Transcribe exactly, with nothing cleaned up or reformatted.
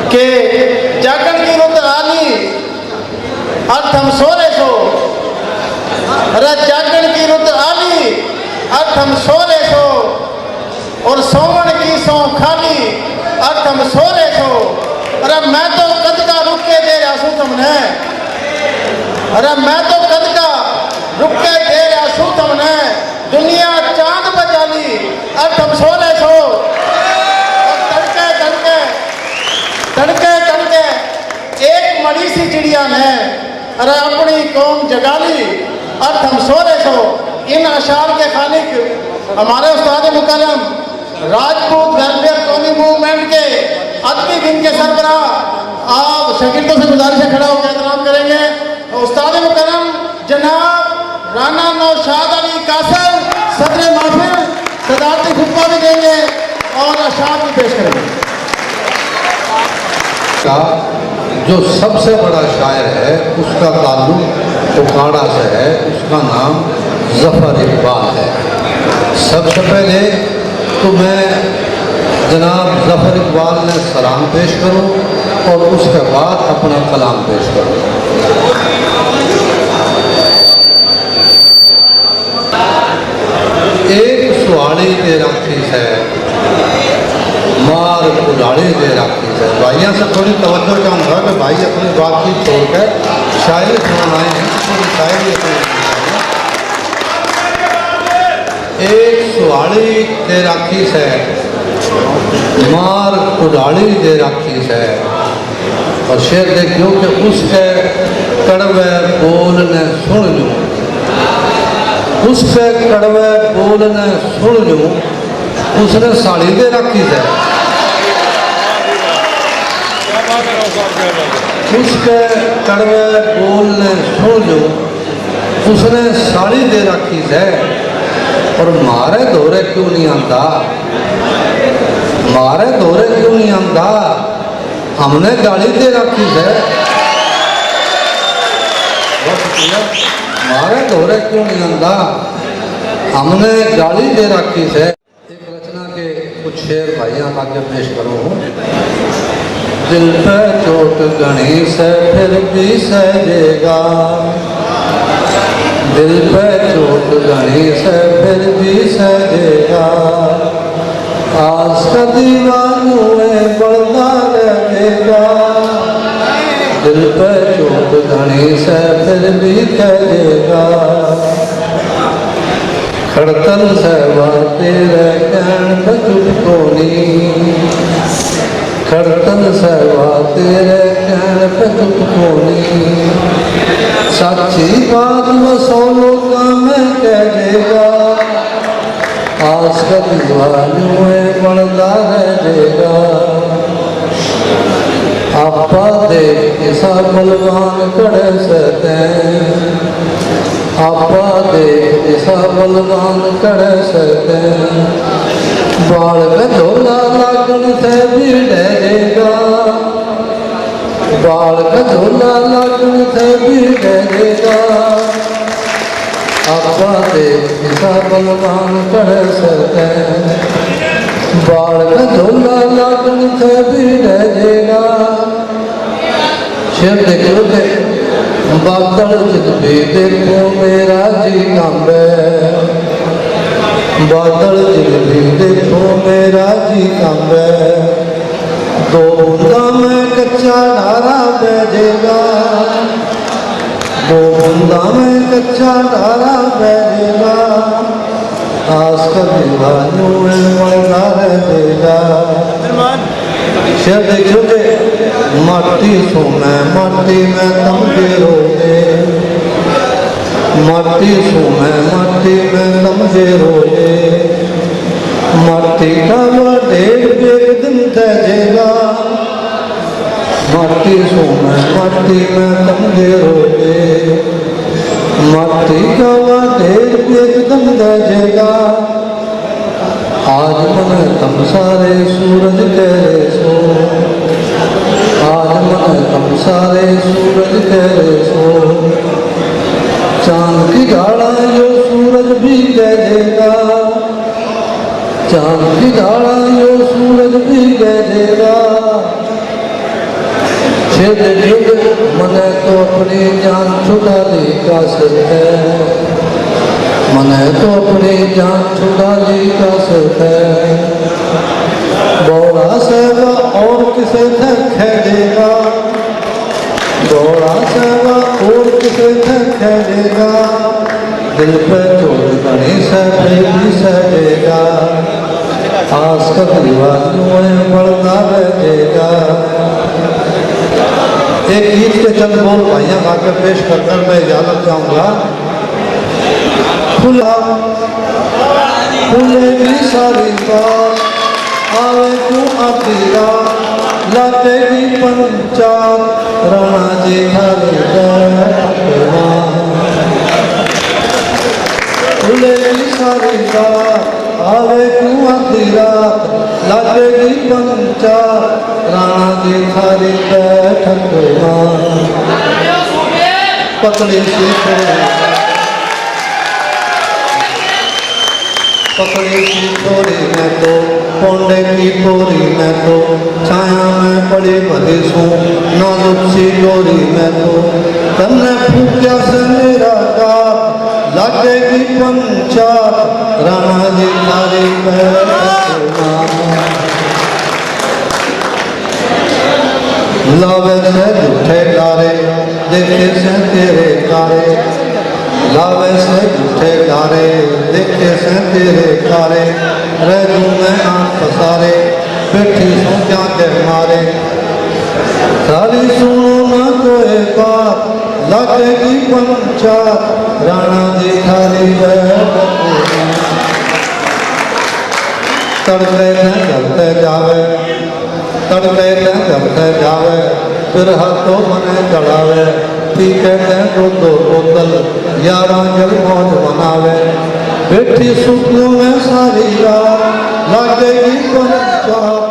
के जागण की रुत आली, अर थम सो रहे सो। अरे जागण की रुत आली, अर थम सो रहे सो। और सोवण की सौ खाली, अर थम सो रहे सो। अरे मैं तो कद का रुक के दे रहा सू थमने। अरे मैं तो कद का रुक के दे रहा सू थमने। दुनिया चांद पे चाली, अर थम सो रहे सो। और तड़के, तड़के, तड़के, तड़के एक मड़ी सी चिड़िया ने, अरे, अपनी कौम जगा ली, अर थम सो रहे सो। इन अशार के खालिक हमारे उस्ताद मुकर्रम राजपूत वेलफेयर कौमी मूवमेंट के अदबी विंग के सरबराह, आप शागिर्दों से गुजारिश है, खड़ा होकर एहतराम करेंगे। उस्ताद मुकर्रम जनाब राणा नौशाद अली कासिर सदर महफिल सदारती खुतबा भी देंगे और अशार भी पेश करेंगे। का जो सबसे बड़ा शायर है, उसका ताल्लुक ओकाड़ा से है, उसका नाम जफर इकबाल है। सबसे पहले तो मैं जनाब जफर इकबाल ने सलाम पेश करूं और उसके बाद अपना कलाम पेश करूं। एक सुहाली दे राखी सै, मार कुल्हाड़ी दे राखी सै। भाइयों से थोड़ी तवज्जो चाहूँगा कि भाई अपनी बातचीत छोड़कर शायरी सुनाना आए हैं, थोड़ी शायरी अपनी। एक सुहाली दे राखी सै, मार कुल्हाड़ी दे राखी सै। और शेर देखियो कि उसके कड़वे बोल ने सुन लूं, उसके कड़वे बोल ने सुन लूं, उसने साली दे राखी सै। उसके कड़वे बोल ने सुन लूं, उसने साली दे राखी सै। और म्हारे धोरे क्यों नहीं आंदा, म्हारे धोरे क्यों नहीं आंदा, हमने गाली दे राखी सै। बस भैया, म्हारे धोरे क्यों नहीं आंदा, हमने गाली दे राखी सै। एक रचना के कुछ शेर भाइयां आगे पेश करूं हूं। दिल पे चोट घणी सै फिर भी सह जेगा, दिल पे चोट घणी सै फिर भी सह जेगा। आस का दीवा न्यूए बलदा रह जेगा, दिल पे चोट घणी सै फिर भी कह जेगा। खड़तल सै वा तेरे कहण पे चुप कोनी, खड़तल सै वा तेरे कहण पे चुप कोनी। साची बात वो सौ लोगां में कह जेगा, आस का दीवा न्यूए बलदा रह जेगा। आपा देख किसा बलवान खड़े सै तैं, आपा देख किसा बलवान खड़े सै तैं। बाल का झोला लागण सै भी डरेगा, बाल का झोला लागण सै भी डरेगा। आपा देख किसा बलवान खड़े सै तैं, बाल का झोला लागण सै भी डरेगा। शेर देखियो के बादल जिद भी देखो मेरा जी कांबे, बादल जिद भी देखो मेरा जी कांबे। दो बूंदा में कच्चा ढारा बह जेगा, दो बूंदा में कच्चा ढारा बह जेगा। आस का दीवा न्यूए बलदा रह जेगा। शेर देखियो के माटी सूं मैं, माटी में तम गेरोगे, माटी सूं मैं, माटी में तम गेरोगे। माटी का वो ढेर भी एक दिन दह जेगा, माटी सूं मैं, माटी में तम गेरोगे। माटी का वो ढेर भी एक दिन दह जेगा। आज मने तम सारे सूरज कह रहे सो, आज मने तम सारे सूरज कह रहे सो। चांद की गाला यो सूरज भी कह देगा, चांद की गाला यो सूरज भी कह देगा। छिद छिद मने तो अपनी जान छुड़ा ली कासर है, मने तो अपनी जान छुड़ा ली कासर है। भोला सहबा और किसे थे खेलेगा, भोला सहबा और किसे थे खेलेगा। दिल पे चोट घणी सै, फिर भी सह लेगा। आस का दीवा न्यू है, बढ़ता रह जाएगा। एक गीत के चंद बोल भाइयां गा के पेश कर कर मैं इजाजत चाहूंगा। खुला, खुलेगी सारी बात, आवे तू आधी रात, लागेगी पंचायत, राणा जी थारी बैठक में। खुलेगी सारी बात, आवे तू आधी रात, लागेगी पंचायत, राणा जी थारी बैठक में। पतली सी छोरी, पतली सी छोरी मैं तो, पौंडे की पोरी मैं तो, छाया में पड़ी भली सूं, नाजुक सी डोरी मैं तो। तन्ने फूक्या से मेरा कात, लागेगी पंचायत, राणा जी थारी बैठक में। लावे से झूठे लारे, देखे से तेरे कारे। लावे से झूठे लारे, देखे से तेरे कारे। रह दूं मैं आंख पसारे, बैठी सूं क्या के मारे। सारी सुनो ना कोई बात, लागेगी पंचायत, राणा जी थारी बैठक में। तड़के से घर से जावे, तड़के ते घर से जावे, फिर हाथों मने चढ़ावे, पी के ते दो दो बोतल, यारा जल मौज मनावे। बैठी सुकून में सारी रात, लागेगी पंचायत,